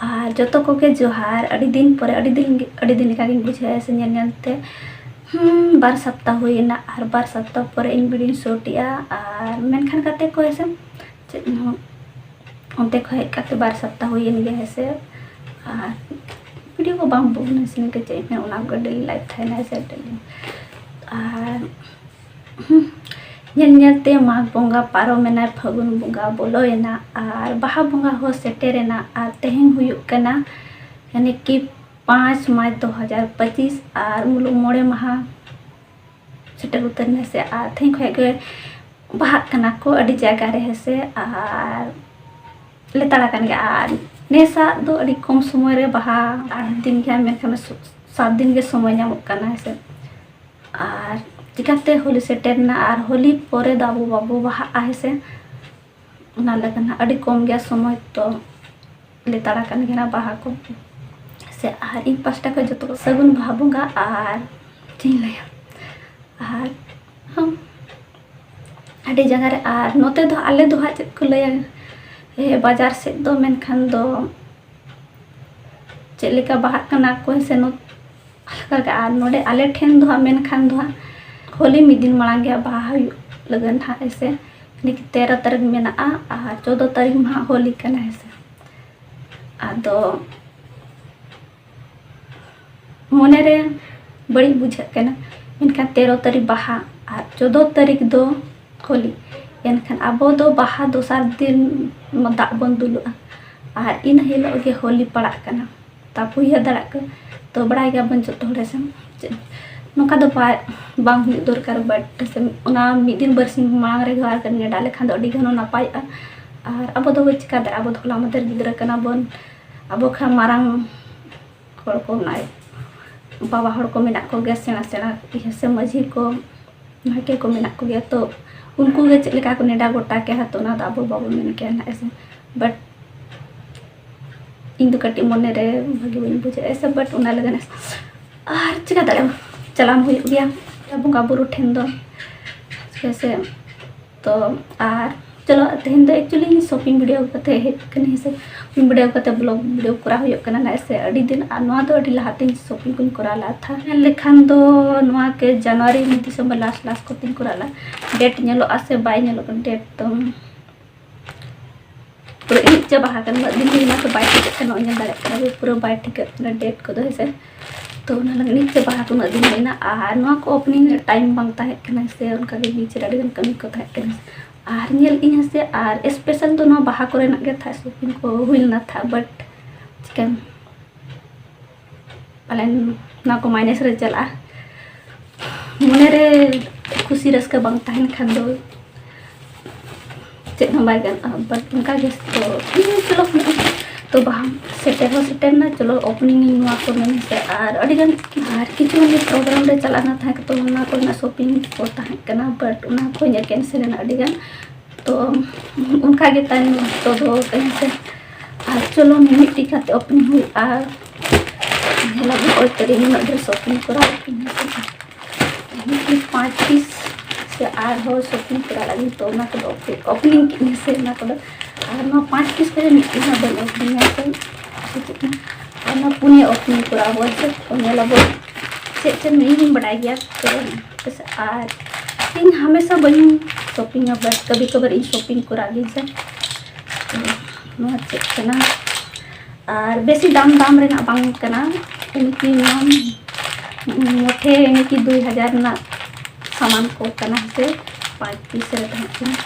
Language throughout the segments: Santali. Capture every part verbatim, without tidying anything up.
ᱟᱨ ᱡᱚᱛᱚ ᱠᱚᱜᱮ ᱡᱚᱦᱟᱨ᱾ ᱟᱹᱰᱤ ᱫᱤᱱ ᱯᱚᱨᱮ, ᱟᱹᱰᱤ ᱫᱤᱱ ᱜᱮ, ᱟᱹᱰᱤ ᱫᱤᱱ ᱞᱮᱠᱟ ᱜᱤᱧ ᱵᱩᱡᱷᱟᱹᱣᱮᱫᱼᱟ ᱥᱮ ᱧᱮᱞ ᱧᱮᱞ ᱛᱮ᱾ ᱦᱩᱸ, ᱵᱟᱨ ᱥᱟᱯᱛᱟ ᱦᱩᱭᱮᱱᱟ, ᱟᱨ ᱵᱟᱨ ᱥᱟᱯᱛᱟ ᱯᱚᱨᱮ ᱤᱧ video ᱧ shoot ᱮᱫᱼᱟ᱾ ᱟᱨ ᱢᱮᱱᱠᱷᱟᱱ ᱜᱟᱛᱮ ᱠᱚ ᱦᱮᱸᱥᱮ, ᱪᱮᱫ ᱦᱚᱸ, ᱚᱱᱛᱮ ᱠᱷᱚᱱ ᱦᱮᱡ ᱠᱟᱛᱮ ᱵᱟᱨ ᱥᱟᱯᱛᱟ ᱦᱩᱭᱮᱱ ᱜᱮᱭᱟ ᱦᱮᱸᱥᱮ᱾ ᱟᱨ video ᱠᱚ ᱵᱟᱝ ᱵᱚᱱ ᱥᱮᱱ ᱠᱟᱛᱮ ᱚᱱᱟ ᱠᱚ daily life ᱛᱟᱦᱮᱱᱟ ᱦᱮᱸᱥᱮ, daily᱾ ᱟᱨ ᱦᱩᱸ, ᱧᱮᱞ ᱧᱮᱞ ᱛᱮ ᱢᱟᱜᱽ ᱵᱚᱸᱜᱟ ᱯᱟᱨᱚᱢᱮᱱᱟ, ᱯᱷᱟᱹᱜᱩᱱ ᱵᱚᱸᱜᱟ ᱵᱚᱞᱚᱭᱮᱱᱟ, ᱟᱨ ᱵᱟᱦᱟ ᱵᱚᱸᱜᱟ ᱦᱚᱸ ᱥᱮᱴᱮᱨᱮᱱᱟ᱾ ᱟᱨ ᱛᱮᱦᱮᱧ ᱦᱩᱭᱩᱜ ᱠᱟᱱᱟ ᱭᱟᱱᱤ ᱠᱤ ᱯᱟᱸᱪ ᱢᱟᱨᱪ ᱫᱩ ᱦᱟᱡᱟᱨ ᱯᱚᱸᱪᱤᱥ, ᱟᱨ ᱢᱩᱞᱩᱜ ᱢᱚᱬᱮ ᱢᱟᱦᱟ ᱥᱮᱴᱮᱨ ᱩᱛᱟᱹᱨ ᱮᱱᱟ ᱥᱮ᱾ ᱟᱨ ᱛᱮᱦᱮᱧ ᱠᱷᱚᱱ ᱜᱮ ᱵᱟᱦᱟᱜ ᱠᱟᱱᱟ ᱠᱚ ᱟᱹᱰᱤ ᱡᱟᱭᱜᱟ ᱨᱮ ᱦᱮᱸᱥᱮ, ᱟᱨ ᱞᱮᱛᱟᱲ ᱟᱠᱟᱱ ᱜᱮᱭᱟ᱾ ᱟᱨ ᱱᱮᱥᱟᱜ ᱫᱚ ᱟᱹᱰᱤ ᱠᱚᱢ ᱥᱚᱢᱚᱭ ᱨᱮ ᱵᱟᱦᱟ, ᱟᱴ ᱫᱤᱱ ᱜᱮ, ᱢᱮᱱᱠᱷᱟᱱ ᱥᱩ-, ᱥᱟᱛ ᱫᱤᱱ ᱜᱮ ᱥᱚᱢᱚᱭ ᱧᱟᱢᱚᱜ ᱠᱟᱱᱟ ᱦᱮᱸᱥᱮ᱾ ᱟᱨ ᱪᱤᱠᱟᱹᱛᱮ ᱦᱳᱞᱤ ᱥᱮᱴᱮᱨ ᱮᱱᱟ, ᱟᱨ ᱦᱳᱞᱤ ᱯᱚᱨᱮ ᱫᱚ ᱟᱵᱚ ᱵᱟᱵᱚ ᱵᱟᱦᱟᱜᱼᱟ ᱦᱮᱸᱥᱮ, ᱚᱱᱟ ᱞᱟᱹᱜᱤᱫ ᱦᱟᱸᱜ ᱟᱹᱰᱤ ᱠᱚᱢ ᱜᱮᱭᱟ ᱥᱚᱢᱚᱭ, ᱛᱚ ᱞᱮᱛᱟᱲ ᱟᱠᱟᱱ ᱜᱮᱭᱟ ᱱᱟᱜ ᱵᱟᱦᱟ ᱠᱚ ᱥᱮ᱾ ᱟᱨ ᱤᱧ ᱯᱟᱥᱴᱟ ᱠᱷᱚᱱ ᱡᱚᱛᱚ ᱠᱚ ᱥᱟᱹᱜᱩᱱ ᱵᱟᱦᱟ ᱵᱚᱸᱜᱟ᱾ ᱟᱨ ᱪᱮᱫ ᱤᱧ ᱞᱟᱹᱭᱟ, ᱟᱨ ᱦᱚᱸ ᱟᱹᱰᱤ ᱡᱟᱭᱜᱟ ᱨᱮ, ᱟᱨ ᱱᱚᱛᱮ ᱫᱚ ᱟᱞᱮ ᱫᱚ ᱦᱟᱸᱜ ᱪᱮᱫ ᱠᱚ ᱞᱟᱹᱭᱟ, ᱦᱮᱸ, ᱵᱟᱡᱟᱨ ᱥᱮᱫ ᱫᱚ ᱢᱮᱱᱠᱷᱟᱱ ᱫᱚ ᱪᱮᱫ ᱞᱮᱠᱟ ᱵᱟᱦᱟᱜ ᱠᱟᱱᱟ ᱠᱚ ᱥᱮ ᱱᱚ-, ᱟᱞᱟᱫᱟ ᱜᱮ᱾ ᱟᱨ ᱱᱚᱰᱮ ᱟᱞᱮ ᱴᱷᱮᱱ ᱫᱚ ᱦᱟᱸᱜ ᱢᱮᱱᱠᱷᱟᱱ ᱫᱚ ᱦᱟᱸᱜ ᱦᱳᱞᱤ ᱢᱤᱫ ᱫᱤᱱ ᱢᱟᱲᱟᱝ ᱜᱮ ᱦᱟᱸᱜ ᱵᱟᱦᱟ ᱦᱩᱭᱩᱜ ᱞᱟᱹᱜᱤᱫ ᱦᱟᱸᱜ ᱦᱮᱸᱥᱮ, ᱱᱤᱭᱟᱹ ᱛᱮᱨᱚ ᱛᱟᱹᱨᱤᱠᱷ ᱢᱮᱱᱟᱜᱼᱟ ᱟᱨ ᱪᱳᱫᱽᱫᱚ ᱛᱟᱹᱨᱤᱠᱷ ᱢᱟ ᱦᱟᱸᱜ ᱦᱳᱞᱤ ᱠᱟᱱᱟ ᱦᱮᱸᱥᱮ᱾ ᱟᱫᱚ ᱢᱚᱱᱮᱨᱮ ᱵᱟᱹᱲᱤᱡ ᱵᱩᱡᱷᱟᱹᱜ ᱠᱟᱱᱟ, ᱢᱮᱱᱠᱷᱟᱱ ᱛᱮᱨᱚ ᱛᱟᱹᱨᱤᱠᱷ ᱵᱟᱦᱟ ᱟᱨ ᱪᱳᱫᱽᱫᱚ ᱛᱟᱹᱨᱤᱠᱷ ᱫᱚ ᱦᱳᱞᱤ, ᱮᱱᱠᱷᱟᱱ ᱟᱵᱚ ᱫᱚ ᱵᱟᱦᱟ ᱫᱚᱥᱟᱨ ᱫᱤᱱ ᱫᱟᱜ ᱵᱚᱱ ᱫᱩᱞᱩᱜᱼᱟ ᱟᱨ ᱤᱱᱟᱹ ᱦᱤᱞᱳᱜ ᱜᱮ ᱦᱳᱞᱤ ᱯᱟᱲᱟᱜ ᱠᱟᱱᱟ᱾ ᱛᱟᱯᱚᱨ ᱩᱭᱦᱟᱹᱨ ᱫᱟᱲᱮᱭᱟᱜ ᱠᱚ, ᱛᱚ ᱵᱟᱲᱟᱭ ᱜᱮᱭᱟᱵᱚᱱ ᱡᱚᱛᱚ ᱦᱚᱲ ᱦᱮᱸᱥᱮ, ᱪᱮᱫ ᱱᱚᱝᱠᱟ ᱫᱚ ᱵᱟᱭ, ᱵᱟᱝ ᱦᱩᱭᱩᱜ ᱫᱚᱨᱠᱟᱨ, but ᱦᱮᱸᱥᱮ ᱚᱱᱟ ᱢᱤᱫ ᱫᱤᱱ ᱵᱟᱨᱥᱤᱧ ᱢᱟᱲᱟᱝ ᱨᱮ ᱜᱮ ᱟᱨ ᱱᱮᱰᱟ ᱞᱮᱠᱷᱟᱱ ᱫᱚ ᱟᱹᱰᱤ ᱜᱟᱱ ᱱᱟᱯᱟᱭᱚᱜᱼᱟ᱾ ᱟᱨ ᱟᱵᱚ ᱫᱚ ᱪᱤᱠᱟ ᱫᱟᱲᱮᱭᱟᱜᱼᱟ, ᱟᱵᱚ ᱫᱚ ᱦᱚᱞᱟ ᱢᱟᱫᱷᱮᱨ ᱜᱤᱫᱽᱨᱟᱹ ᱠᱟᱱᱟ ᱵᱚᱱ, ᱟᱵᱚ ᱠᱷᱚᱱ ᱢᱟᱨᱟᱝ ᱦᱚᱲ ᱠᱚ, ᱚᱱᱟ ᱵᱟᱵᱟ ᱦᱚᱲ ᱠᱚ ᱢᱮᱱᱟᱜ ᱠᱚᱜᱮᱭᱟ, ᱥᱮᱬᱟ ᱥᱮᱬᱟ ᱤᱭᱟᱹ ᱥᱮ ᱢᱟᱹᱡᱷᱤ ᱠᱚ, ᱱᱟᱭᱠᱮ ᱠᱚ ᱢᱮᱱᱟᱜ ᱠᱚᱜᱮᱭᱟ, ᱛᱚ ᱩᱱᱠᱩ ᱜᱮ ᱪᱮᱫ ᱞᱮᱠᱟ ᱠᱚ ᱱᱮᱰᱟ ᱜᱚᱴᱟ ᱠᱮᱭᱟ, ᱛᱚ ᱚᱱᱟ ᱫᱚ ᱟᱵᱚ ᱵᱟᱵᱚ ᱢᱮᱱ ᱠᱮᱭᱟ ᱱᱟᱜ ᱦᱮᱸᱥᱮ᱾ But ᱤᱧ ᱫᱚ ᱠᱟᱹᱴᱤᱡ ᱢᱚᱱᱮ ᱨᱮ ᱵᱷᱟᱹᱜᱤ ᱵᱟᱹᱧ ᱵᱩᱡᱷᱟᱹᱣᱟ ᱦᱮᱸᱥᱮ, but ᱚᱱᱟ ᱞᱟᱹᱜᱤᱫ ᱟᱨ ᱪᱤᱠᱟ ᱫᱟᱲᱮᱭᱟᱜᱼᱟ, ᱪᱟᱞᱟᱣ ᱢᱟ ᱦᱩᱭᱩᱜ ᱜᱮᱭᱟ ᱵᱚᱸᱜᱟ ᱵᱩᱨᱩ ᱴᱷᱮᱱ ᱫᱚ ᱦᱮᱸᱥᱮ᱾ ᱛᱚ ᱟᱨ ᱪᱚᱞᱚ, ᱛᱮᱦᱮᱧ ᱫᱚ actually ᱤᱧ shopping video ᱠᱟᱛᱮ ᱦᱮᱡ ᱠᱟᱹᱱᱟᱹᱧ, ᱦᱮᱸ ᱥᱮ᱾ Shopping video ᱠᱟᱛᱮ vlog video ᱠᱚᱨᱟᱣ ᱦᱩᱭᱩᱜ ᱠᱟᱱᱟ ᱱᱟᱜ ᱥᱮ, ᱟᱹᱰᱤ ᱫᱤᱱ᱾ ᱟᱨ ᱱᱚᱣᱟ ᱫᱚ ᱟᱹᱰᱤ ᱞᱟᱦᱟᱛᱮᱧ shopping ᱠᱚᱧ ᱠᱚᱨᱟᱣ ᱞᱮᱫ ᱛᱟᱦᱮᱸ᱾ ᱢᱮᱱ ᱞᱮᱠᱷᱟᱱ ᱫᱚ ᱱᱚᱣᱟ ᱠᱮ January, December last last ᱠᱚᱛᱮᱧ ᱠᱚᱨᱟᱣ ᱞᱮᱫᱟ᱾ Date ᱧᱮᱞᱚᱜᱼᱟ ᱥᱮ ᱵᱟᱭ ᱧᱮᱞᱚᱜ ᱠᱟᱱᱟ, date ᱫᱚ ᱯᱩᱨᱟᱹ ᱤᱬᱤᱡ ᱪᱟᱵᱟ ᱟᱠᱟᱱᱟ᱾ ᱩᱱᱟᱹᱜ ᱫᱤᱱ ᱦᱩᱭᱱᱟ ᱛᱚ ᱵᱟᱭ ᱴᱷᱤᱠᱟᱹᱜ ᱠᱟᱱᱟ, ᱱᱚᱜᱼᱚᱭ ᱧᱮᱞ ᱫᱟᱲᱮᱭᱟᱜ ᱠᱟᱱᱟ ᱯᱮ, ᱯᱩᱨᱟᱹ ᱵᱟᱭ ᱴᱷᱤᱠᱟᱹᱜ ᱠᱟᱱᱟ date ᱠᱚᱫᱚ, ᱦᱮᱸ ᱥᱮ᱾ ᱛᱚ ᱚᱱᱟ ᱞᱟᱹᱜᱤᱫ ᱤᱬᱤᱡ ᱪᱟᱵᱟ ᱟᱠᱟᱱᱟ, ᱩᱱᱟᱹᱜ ᱫᱤᱱ ᱦᱩᱭᱱᱟ᱾ ᱟᱨ ᱱᱚᱣᱟ ᱠᱚ opening ᱨᱮ time ᱵᱟᱝ ᱛᱟᱦᱮᱸ ᱠᱟᱱᱟ, ᱥᱮ ᱚᱱᱠᱟ ᱜᱮ ᱵᱤᱪ ᱨᱮ ᱟᱹᱰᱤ ᱜᱟᱱ ᱠᱟᱹᱢᱤ ᱠᱚ ᱛᱟᱦᱮᱸ ᱠᱟᱱᱟ᱾ ᱟᱨ ᱧᱮᱞ ᱤᱧ ᱦᱮᱸ ᱥᱮ, ᱟᱨ special ᱫᱚ ᱱᱚᱣᱟ ᱵᱟᱦᱟ ᱠᱚᱨᱮᱱᱟᱜ ᱜᱮ ᱛᱟᱦᱮᱸ, shopping ᱠᱚ ᱦᱩᱭ ᱞᱮᱱᱟ ᱛᱟᱦᱮᱸ, but ᱪᱤᱠᱟᱹᱭᱟᱢ, ᱯᱟᱞᱮᱱ ᱱᱚᱣᱟ ᱠᱚ minus ᱨᱮ ᱪᱟᱞᱟᱜᱼᱟ᱾ ᱢᱚᱱᱮᱨᱮ ᱠᱷᱩᱥᱤ ᱨᱟᱹᱥᱠᱟᱹ ᱵᱟᱝ ᱛᱟᱦᱮᱱ ᱠᱷᱟᱱ ᱫᱚ ᱪᱮᱫ ᱦᱚᱸ ᱵᱟᱭ ᱜᱟᱱᱚᱜᱼᱟ᱾ But ᱚᱱᱠᱟ ᱜᱮ ᱛᱚ, ᱤᱧ ᱪᱚᱞᱚ, ᱛᱚ ᱵᱟᱦᱟ ᱥᱮᱴᱮᱨ ᱦᱚᱸ ᱥᱮᱴᱮᱨ ᱮᱱᱟ, ᱪᱚᱞᱚ opening ᱤᱧ ᱱᱚᱣᱟ ᱠᱚ ᱢᱮᱱ ᱥᱮ᱾ ᱟᱨ ᱟᱹᱰᱤᱜᱟᱱ, ᱟᱨ ᱠᱤᱪᱷᱩ ᱜᱟᱱ program ᱨᱮ ᱪᱟᱞᱟᱜ ᱨᱮᱱᱟᱜ ᱛᱟᱦᱮᱸ ᱠᱟᱱᱟ, ᱛᱚ ᱚᱱᱟ ᱠᱚᱨᱮᱱᱟᱜ shopping ᱠᱚ ᱛᱟᱦᱮᱸ ᱠᱟᱱᱟ, but ᱚᱱᱟ ᱠᱚᱧ cancel ᱮᱱᱟ ᱟᱹᱰᱤᱜᱟᱱ᱾ ᱛᱚ ᱚᱱᱠᱟ ᱜᱮ ᱛᱟᱭᱱᱚᱢ ᱚᱠᱛᱚ ᱫᱚ ᱠᱟᱹᱧ ᱥᱮ᱾ ᱟᱨ ᱪᱚᱞᱚ ᱢᱤᱢᱤᱫᱴᱤᱡ ᱠᱟᱛᱮ opening ᱦᱩᱭᱩᱜᱼᱟ᱾ ᱧᱮᱞᱟᱵᱚᱱ ᱚᱠᱚᱭ ᱛᱟᱹᱨᱤ ᱱᱩᱱᱟᱹᱜ ᱰᱷᱮᱨ shopping ᱠᱚᱨᱟᱣ ᱠᱤᱱ ᱦᱮᱸ ᱥᱮ᱾ ᱢᱤᱫᱴᱤᱡ ᱯᱟᱸᱪ piece ᱥᱮ ᱟᱨᱦᱚᱸ shopping ᱠᱚᱨᱟᱣ ᱞᱟᱹᱜᱤᱫ, ᱛᱚ ᱚᱱᱟ ᱠᱚᱫᱚ opening ᱠᱤᱱ ᱦᱮᱸ ᱥᱮ, ᱚᱱᱟ ᱠᱚᱫᱚ᱾ ᱟᱨ ᱱᱚᱣᱟ ᱯᱟᱸᱪ piece ᱠᱚᱨᱮ ᱢᱤᱫᱴᱤᱡ ᱦᱚᱸ ᱵᱟᱹᱧ opening ᱦᱮᱸ ᱥᱮ᱾ ᱟᱨ ᱱᱚᱣᱟ ᱯᱩᱱᱭᱟᱹ opening ᱠᱚᱨᱟᱣ ᱟᱵᱚᱱ ᱥᱮ, ᱛᱚ ᱧᱮᱞᱟᱵᱚᱱ ᱪᱮᱫ ᱪᱮᱫ ᱤᱧ ᱦᱚᱸᱧ ᱵᱟᱰᱟᱭ ᱜᱮᱭᱟ ᱛᱚ᱾ ᱟᱨ ᱤᱧ ᱦᱟᱢᱮᱥᱟ ᱵᱟᱹᱧ shoppingᱟ, but ᱠᱟᱵᱷᱤ ᱠᱟᱵᱷᱟᱨ ᱤᱧ shopping ᱠᱚᱨᱟᱣ ᱜᱤᱭᱟᱹᱧ ᱥᱮ᱾ ᱛᱚ ᱱᱚᱣᱟ ᱪᱮᱫ ᱠᱟᱱᱟ? ᱟᱨ ᱵᱮᱥᱤ ᱫᱟᱢ ᱫᱟᱢ ᱨᱮᱱᱟᱜ ᱵᱟᱝ ᱠᱟᱱᱟ, ᱤᱱᱠᱤ ᱱᱚᱣᱟ ᱢᱚᱴᱷᱮ ᱤᱱᱠᱤ ᱫᱩᱭ ᱦᱟᱡᱟᱨ ᱨᱮᱱᱟᱜ ᱥᱟᱢᱟᱱ ᱠᱚ ᱠᱟᱱᱟ ᱥᱮ, ᱯᱟᱸᱪ piece ᱨᱮ ᱛᱟᱦᱮᱸ ᱠᱟᱱᱟ᱾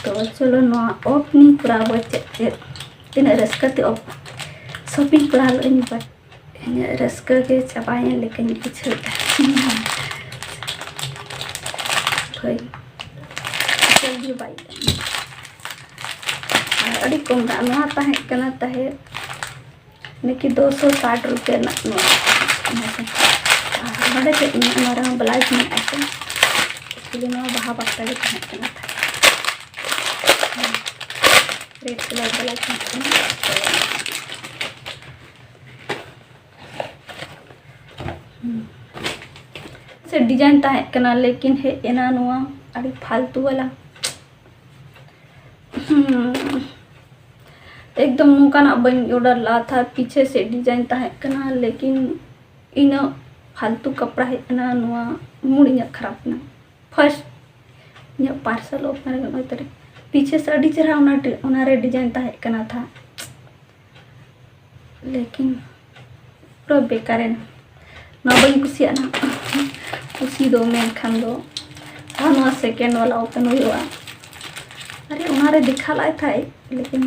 ᱛᱚ ᱪᱚᱞᱚ ᱱᱚᱣᱟ opening ᱠᱚᱨᱟᱣ ᱵᱚ, ᱪᱮᱫ ᱪᱮᱫ ᱛᱤᱱᱟᱹᱜ ᱨᱟᱹᱥᱠᱟᱹ ᱛᱮ op-, shopping ᱠᱚᱨᱟᱣ ᱞᱮᱫ ᱟᱹᱧ, but ᱤᱧᱟᱹᱜ ᱨᱟᱹᱥᱠᱟᱹ ᱜᱮ ᱪᱟᱵᱟᱭᱮᱱ ᱞᱮᱠᱟᱧ ᱵᱩᱡᱷᱟᱹᱣ ᱮᱫᱟ᱾ ᱦᱳᱭ, ᱡᱚᱞᱫᱤ ᱵᱟᱭ ᱟᱨ ᱟᱹᱰᱤ ᱠᱚᱢ ᱫᱟᱢ ᱱᱚᱣᱟ ᱛᱟᱦᱮᱸ ᱠᱟᱱᱟ ᱛᱟᱦᱮᱸᱫ, ᱱᱤᱠᱤ ᱫᱩ ᱥᱚ ᱥᱟᱴ ᱨᱩᱯᱤᱭᱟ ᱨᱮᱱᱟᱜ ᱱᱚᱣᱟ᱾ ᱟᱨ ᱱᱚᱰᱮ ᱪᱮᱫ ᱢᱮᱱᱟᱜᱼᱟ? ᱱᱚᱣᱟ ᱨᱮᱦᱚᱸ blouse ᱢᱮᱱᱟᱜᱼᱟ ᱥᱮ? Actually ᱱᱚᱣᱟ ᱵᱟᱦᱟ ᱵᱟᱠᱛᱟ ᱜᱮ ᱛᱟᱦᱮᱸ ᱠᱟᱱᱟ ᱛᱟᱦᱮᱸᱫ᱾ Red colour ᱵᱟᱞᱟ ᱛᱟᱦᱮᱸ ᱠᱟᱱᱟ᱾ ᱦᱩᱸ᱾ ᱥᱮ design ᱛᱟᱦᱮᱸ ᱠᱟᱱᱟ, ᱞᱮᱠᱤᱱ ᱦᱮᱡ ᱮᱱᱟ ᱱᱚᱣᱟ ᱟᱹᱰᱤ ᱯᱷᱟᱞᱛᱩ ᱵᱟᱞᱟ᱾ ᱮᱠᱫᱚᱢ ᱱᱚᱝᱠᱟᱱᱟᱜ ᱵᱟᱹᱧ ᱚᱰᱟᱨ ᱞᱟᱜᱼᱟ ᱛᱷᱟ, ᱯᱤᱪᱷᱮ ᱥᱮᱫ ᱰᱤᱡᱟᱭᱤᱱ ᱛᱟᱦᱮᱸ ᱠᱟᱱᱟ, ᱞᱮᱠᱤᱱ ᱤᱱᱟᱹᱜ ᱯᱷᱟᱞᱛᱩ ᱠᱟᱯᱲᱟ ᱦᱮᱡ ᱮᱱᱟ, ᱱᱚᱣᱟ ᱢᱩᱰ ᱤᱧᱟᱹᱜ ᱠᱷᱟᱨᱟᱯ ᱮᱱᱟ᱾ ᱯᱷᱟᱥᱴ ᱤᱧᱟᱹᱜ ᱯᱟᱨᱥᱮᱞ ᱳᱯᱮᱱ ᱨᱮ ᱱᱚᱜᱼᱚᱭ ᱛᱟᱨᱮ ᱯᱤᱪᱷᱮ ᱥᱮᱫ ᱟᱹᱰᱤ ᱪᱮᱦᱨᱟ ᱚᱱᱟ ᱰᱤ-, ᱚᱱᱟᱨᱮ ᱰᱤᱡᱟᱭᱤᱱ ᱛᱟᱦᱮᱸ ᱠᱟᱱᱟ ᱛᱷᱟ, ᱞᱮᱠᱤᱱ ᱯᱩᱨᱟᱹ ᱵᱮᱠᱟᱨ ᱮᱱᱟ᱾ ᱱᱚᱣᱟ ᱵᱟᱹᱧ ᱠᱩᱥᱤᱭᱟᱜᱼᱟ ᱱᱟᱦᱟᱜ ᱠᱩᱥᱤ ᱫᱚ, ᱢᱮᱱᱠᱷᱟᱱ ᱫᱚ ᱟᱨ ᱱᱚᱣᱟ ᱥᱮᱠᱮᱱᱰ ᱵᱟᱞᱟ ᱳᱯᱮᱱ ᱦᱩᱭᱩᱜᱼᱟ᱾ ᱟᱨᱮ ᱚᱱᱟᱨᱮ ᱫᱮᱠᱷᱟ ᱞᱟᱜ ᱛᱟᱦᱮᱸᱫ, ᱞᱮᱠᱤᱱ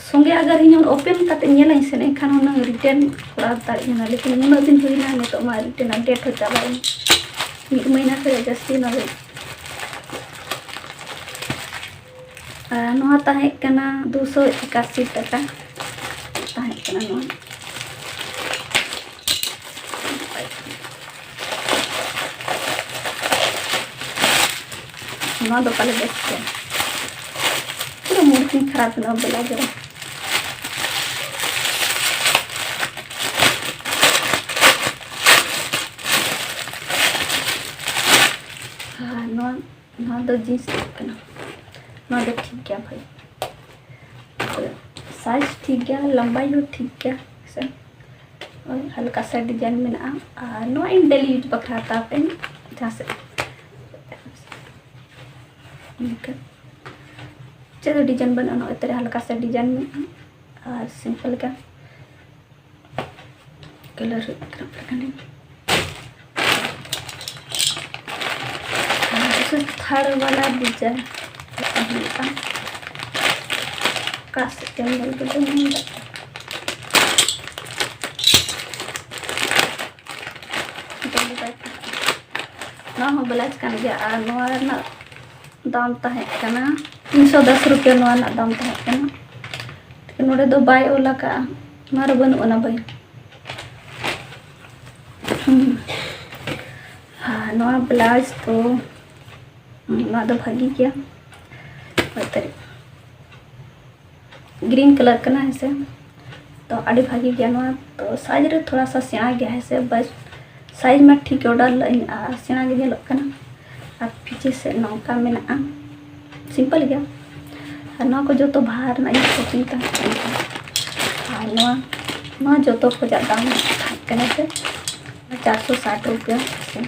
ᱥᱚᱸᱜᱮ ᱟᱜᱟᱨ ᱤᱧ ᱳᱯᱮᱱ ᱠᱟᱛᱮ ᱧᱮᱞᱟᱹᱧ ᱥᱮ, ᱮᱱᱠᱷᱟᱱ ᱦᱩᱱᱟᱹᱝ ᱨᱤᱴᱟᱨᱱ ᱠᱚᱨᱟᱣ ᱫᱟᱲᱮᱭᱟᱜ ᱠᱟᱱᱟ, ᱞᱮᱠᱤᱱ ᱩᱱᱟᱹᱜ ᱫᱤᱱ ᱦᱩᱭᱱᱟ, ᱱᱤᱛᱚᱜ ᱢᱟ ᱨᱤᱴᱟᱨᱱ ᱟᱯᱰᱮᱴ ᱦᱚᱸ ᱪᱟᱵᱟᱭᱮᱱ, ᱢᱤᱫ ᱢᱟᱹᱦᱱᱟᱹ ᱠᱷᱚᱱ ᱡᱟᱹᱥᱛᱤ ᱚᱱᱟ ᱫᱚ᱾ ᱟᱨ ᱱᱚᱣᱟ ᱛᱟᱦᱮᱸ ᱠᱟᱱᱟ ᱫᱩᱥᱚ ᱮᱠᱟᱥᱤ ᱴᱟᱠᱟ ᱛᱟᱦᱮᱸ ᱠᱟᱱᱟ ᱱᱚᱣᱟ᱾ ᱱᱚᱣᱟ ᱫᱚ ᱯᱟᱞᱮ ᱵᱮᱥ ᱜᱮᱭᱟ᱾ ᱯᱩᱨᱟᱹ ᱢᱩᱰ ᱛᱤᱧ ᱠᱷᱟᱨᱟᱯ ᱮᱱᱟ ᱵᱮᱞᱟ ᱡᱚᱨᱟ᱾ ᱟᱨ ᱱᱚᱣᱟ, ᱱᱚᱣᱟ ᱫᱚ ᱡᱤᱱᱥ ᱴᱟᱭᱤᱯ ᱠᱟᱱᱟ᱾ ᱱᱚᱣᱟ ᱫᱚ ᱴᱷᱤᱠ ᱜᱮᱭᱟ ᱵᱷᱟᱹᱭ, ᱥᱟᱭᱤᱡᱽ ᱴᱷᱤᱠ ᱜᱮᱭᱟ, ᱞᱟᱢᱵᱟᱭ ᱦᱚᱸ ᱴᱷᱤᱠ ᱜᱮᱭᱟ ᱥᱮ᱾ ᱳᱭ ᱦᱟᱞᱠᱟ ᱥᱟ ᱰᱤᱡᱟᱭᱤᱱ ᱢᱮᱱᱟᱜᱼᱟ, ᱟᱨ ᱱᱚᱣᱟ ᱤᱧ ᱰᱮᱞᱤ ᱤᱭᱩᱡᱽ ᱵᱟᱠᱷᱨᱟ ᱦᱟᱛᱟᱣ ᱠᱟᱜ ᱟᱹᱧ ᱡᱟᱦᱟᱸ ᱥᱮᱫ᱾ ᱤᱱᱠᱟᱹ ᱪᱮᱫ ᱦᱚᱸ ᱰᱤᱡᱟᱭᱤᱱ ᱵᱟᱹᱱᱩᱜᱼᱟ, ᱱᱚᱜᱼᱚᱭ ᱛᱟᱨᱮ ᱦᱟᱞᱠᱟ ᱥᱟ ᱰᱤᱡᱟᱭᱤᱱ ᱢᱮᱱᱟᱜᱼᱟ ᱟᱨ ᱥᱤᱢᱯᱚᱞ ᱜᱮ᱾ ᱠᱟᱞᱟᱨ ᱦᱩᱭᱩᱜ ᱠᱟᱱᱟ ᱯᱩᱨᱟᱹ ᱠᱟᱹᱴᱤᱡ᱾ ᱟᱨ ᱛᱷᱟᱨᱰ ᱵᱟᱞᱟ ᱰᱤᱡᱟᱭᱤᱱ ᱦᱩᱭᱩᱜᱼᱟ᱾ ᱚᱠᱟ ᱥᱮᱫ ᱛᱮᱢ ᱧᱮᱞ ᱠᱮᱫᱟ? ᱧᱮᱞ ᱫᱟ᱾ ᱱᱚᱣᱟ ᱦᱚᱸ ᱵᱞᱟᱣᱩᱡᱽ ᱠᱟᱱ ᱜᱮᱭᱟ᱾ ᱟᱨ ᱱᱚᱣᱟ ᱨᱮᱱᱟᱜ ᱫᱟᱢ ᱛᱟᱦᱮᱸ ᱠᱟᱱᱟ ᱛᱤᱱᱥᱚ ᱫᱚᱥ ᱨᱩᱯᱤᱭᱟ, ᱱᱚᱣᱟ ᱨᱮᱱᱟᱜ ᱫᱟᱢ ᱛᱟᱦᱮᱸ ᱠᱟᱱᱟ᱾ ᱱᱚᱰᱮ ᱫᱚ ᱵᱟᱭ ᱚᱞ ᱟᱠᱟᱫᱼᱟ, ᱱᱚᱣᱟ ᱨᱮ ᱵᱟᱹᱱᱩᱜ ᱟᱱᱟ ᱵᱷᱟᱹᱭ᱾ ᱦᱩᱸ᱾ ᱟᱨ ᱱᱚᱣᱟ ᱵᱞᱟᱣᱩᱡᱽ ᱫᱚ, ᱱᱚᱣᱟ ᱫᱚ ᱵᱷᱟᱹᱜᱤ ᱜᱮᱭᱟ᱾ ᱦᱳᱭ ᱛᱟᱹᱨᱤ᱾ ᱜᱨᱤᱱ ᱠᱟᱞᱟᱨ ᱠᱟᱱᱟ ᱦᱮᱸ ᱥᱮ, ᱛᱚ ᱟᱹᱰᱤ ᱵᱷᱟᱹᱜᱤ ᱜᱮᱭᱟ ᱱᱚᱣᱟ᱾ ᱛᱚ ᱥᱟᱭᱤᱡᱽ ᱨᱮ ᱛᱷᱚᱲᱟ ᱥᱟ ᱥᱮᱬᱟ ᱜᱮᱭᱟ ᱦᱮᱸ ᱥᱮ, ᱵᱟᱥ ᱥᱟᱭᱤᱡᱽ ᱢᱟ ᱴᱷᱤᱠ ᱜᱮ ᱚᱰᱟᱨ ᱞᱟᱜ ᱟᱹᱧ ᱟᱨ ᱥᱮᱬᱟ ᱜᱮ ᱧᱮᱞᱚᱜ ᱠᱟᱱᱟ᱾ ᱟᱨ ᱯᱤᱪᱷᱮ ᱥᱮᱫ ᱱᱚᱝᱠᱟ ᱢᱮᱱᱟᱜᱼᱟ, ᱥᱤᱢᱯᱚᱞ ᱜᱮᱭᱟ᱾ ᱟᱨ ᱱᱚᱣᱟ ᱠᱚ ᱡᱚᱛᱚ ᱵᱟᱦᱟ ᱨᱮᱱᱟᱜ ᱤᱧ shopping ᱛᱟᱦᱮᱸ ᱠᱟᱱᱟ᱾ ᱟᱨ ᱱᱚᱣᱟ, ᱱᱚᱣᱟ ᱡᱚᱛᱚ ᱠᱷᱚᱡᱟᱜ ᱫᱟᱢ ᱛᱟᱦᱮᱸ ᱠᱟᱱᱟ ᱥᱮ ᱪᱟᱨᱥᱚ ᱥᱟᱴ ᱨᱩᱯᱤᱭᱟ ᱥᱮ᱾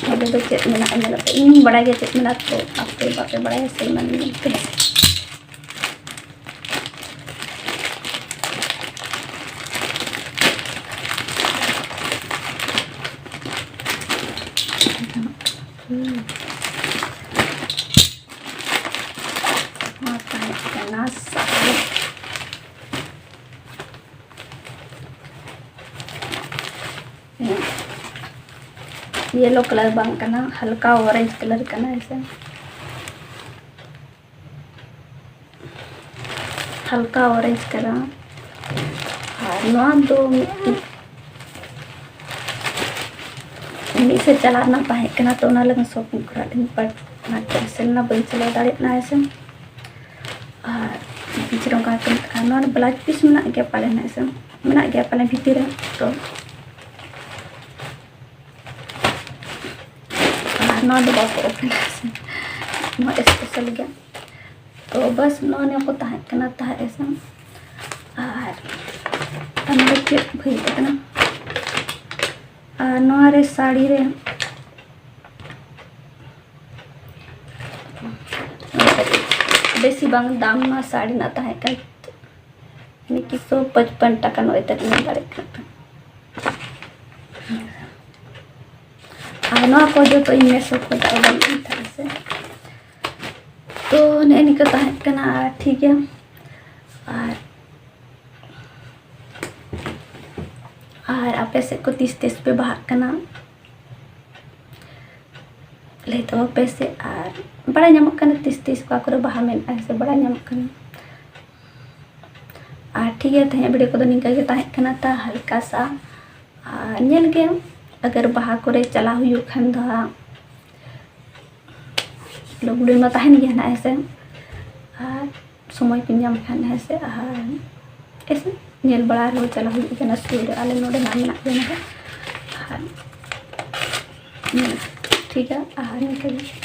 ᱱᱚᱰᱮ ᱫᱚ ᱪᱮᱫ ᱢᱮᱱᱟᱜᱼᱟ ᱧᱮᱞ ᱯᱮ᱾ ᱤᱧ ᱵᱟᱲᱟᱭ ᱜᱮᱭᱟ ᱪᱮᱫ ᱢᱮᱱᱟᱜᱼᱟ, ᱛᱚ ᱟᱯᱮ ᱵᱟᱯᱮ ᱵᱟᱲᱟᱭᱟ ᱥᱮ ᱢᱟᱱᱮ ᱧᱮᱞ ᱯᱮ᱾ ᱱᱚᱣᱟ ᱛᱟᱦᱮᱸ ᱠᱟᱱᱟ ᱥᱟᱹᱲᱤ᱾ ᱦᱮᱸ, yellow colour ᱵᱟᱝ ᱠᱟᱱᱟ, ᱦᱟᱞᱠᱟ orange colour ᱠᱟᱱᱟ ᱦᱮᱸᱥᱮ, ᱦᱟᱞᱠᱟ orange colour᱾ ᱟᱨ ᱱᱚᱣᱟ ᱫᱚ ᱢᱤᱫᱴᱤᱡ ᱢᱤᱫ ᱥᱮᱫ ᱪᱟᱞᱟᱜ ᱨᱮᱱᱟᱜ ᱛᱟᱦᱮᱸ ᱠᱟᱱᱟ, ᱛᱚ ᱚᱱᱟ ᱞᱟᱹᱜᱤᱫ shopping ᱠᱚᱨᱟᱣ ᱞᱤᱧ, but ᱚᱱᱟ cancel ᱮᱱᱟ, ᱵᱟᱹᱧ ᱪᱟᱞᱟᱣ ᱫᱟᱲᱮᱭᱟᱜ ᱠᱟᱱᱟ ᱦᱮᱸᱥᱮ᱾ ᱟᱨ ᱵᱷᱤᱛᱤᱨ ᱨᱮ ᱚᱱᱠᱟ ᱠᱟᱱᱟ᱾ ᱟᱨ ᱱᱚᱣᱟ ᱨᱮ blouse piece ᱢᱮᱱᱟᱜ ᱜᱮᱭᱟ ᱯᱟᱞᱮᱱ ᱦᱮᱸᱥᱮ, ᱢᱮᱱᱟᱜ ᱜᱮᱭᱟ ᱯᱟᱞᱮᱱ ᱵᱷᱤᱛᱤᱨ ᱨᱮ, ᱛᱚ ᱟᱨ ᱱᱚᱣᱟ ᱫᱚ ᱵᱟᱠᱚ open ᱟ ᱥᱮ, ᱱᱚᱣᱟ special ᱜᱮ᱾ ᱛᱚ ᱵᱟᱥ ᱱᱚᱜᱼᱚ ᱱᱤᱭᱟᱹ ᱠᱚ ᱛᱟᱦᱮᱸ ᱠᱟᱱᱟ ᱛᱟᱦᱮᱸ ᱦᱮᱸᱥᱮ᱾ ᱟᱨ ᱟᱨ ᱱᱚᱰᱮ ᱪᱮᱫ ᱦᱩᱭᱩᱜ ᱠᱟᱱᱟ? ᱟᱨ ᱱᱚᱣᱟ ᱨᱮ ᱥᱟᱹᱲᱤ ᱨᱮ ᱵᱮᱥᱤ ᱵᱟᱝ ᱫᱟᱢ ᱱᱚᱣᱟ ᱥᱟᱹᱲᱤ ᱨᱮᱱᱟᱜ ᱛᱟᱦᱮᱸ ᱠᱟᱱᱟ, ᱢᱤᱫ ᱥᱚ ᱯᱟᱸᱪᱯᱟᱱ ᱴᱟᱠᱟ ᱱᱚᱜᱼᱚᱭ ᱛᱟᱹᱞᱤᱧ ᱧᱮᱞ ᱫᱟᱲᱮᱭᱟᱜ ᱠᱟᱱᱟ᱾ ᱟᱨ ᱱᱚᱣᱟ ᱠᱚ ᱡᱚᱛᱚ ᱤᱧ Meesho ᱠᱷᱚᱱ order ᱞᱮᱫ ᱛᱟᱦᱮᱸ ᱥᱮ᱾ ᱛᱚ ᱱᱮᱜᱼᱮ ᱱᱤᱝᱠᱟᱹ ᱛᱟᱦᱮᱸ ᱠᱟᱱᱟ, ᱟᱨ ᱴᱷᱤᱠ ᱜᱮᱭᱟ᱾ ᱟᱨ ᱟᱨ ᱟᱯᱮ ᱥᱮᱫ ᱠᱚ ᱛᱤᱥ ᱛᱤᱥ ᱯᱮ ᱵᱟᱦᱟᱜ ᱠᱟᱱᱟ ᱞᱟᱹᱭ ᱛᱟᱵᱚᱱ ᱯᱮ ᱥᱮ᱾ ᱟᱨ ᱵᱟᱲᱟᱭ ᱧᱟᱢᱚᱜ ᱠᱟᱱᱟ ᱛᱤᱥ ᱛᱤᱥ ᱚᱠᱟ ᱠᱚᱨᱮ ᱵᱟᱦᱟ ᱢᱮᱱᱟᱜᱼᱟ ᱥᱮ ᱵᱟᱲᱟᱭ ᱧᱟᱢᱚᱜ ᱠᱟᱱᱟ᱾ ᱟᱨ ᱴᱷᱤᱠ ᱜᱮᱭᱟ, ᱛᱮᱦᱮᱧᱟᱜ video ᱠᱚᱫᱚ ᱱᱤᱝᱠᱟᱹ ᱜᱮ ᱛᱟᱦᱮᱸ ᱠᱟᱱᱟ, ᱛᱟ ᱦᱟᱞᱠᱟ ᱥᱟ᱾ ᱟᱨ ᱧᱮᱞ ᱜᱮ ᱟᱜᱟᱨ ᱵᱟᱦᱟ ᱠᱚᱨᱮ ᱪᱟᱞᱟᱣ ᱦᱩᱭᱩᱜ ᱠᱷᱟᱱ ᱫᱚ ᱦᱟᱸᱜ vlog ᱨᱮᱢᱟ ᱛᱟᱦᱮᱱ ᱜᱮᱭᱟ ᱱᱟᱜ ᱦᱮᱸᱥᱮ᱾ ᱟᱨ ᱥᱚᱢᱚᱭ ᱠᱚ ᱧᱟᱢ ᱠᱷᱟᱱ ᱦᱮᱸᱥᱮ, ᱟᱨ ᱮᱥᱮ ᱧᱮᱞ ᱵᱟᱲᱟ ᱨᱮᱦᱚᱸ ᱪᱟᱞᱟᱣ ᱦᱩᱭᱩᱜ ᱠᱟᱱᱟ ᱥᱩᱨ ᱨᱮ, ᱟᱞᱮ ᱱᱚᱰᱮ ᱱᱟᱜ ᱢᱮᱱᱟᱜ ᱜᱮᱭᱟ ᱱᱟᱜ᱾ ᱟᱨ ᱴᱷᱤᱠᱟ, ᱟᱨ ᱱᱤᱝᱠᱟᱹ ᱜᱮ᱾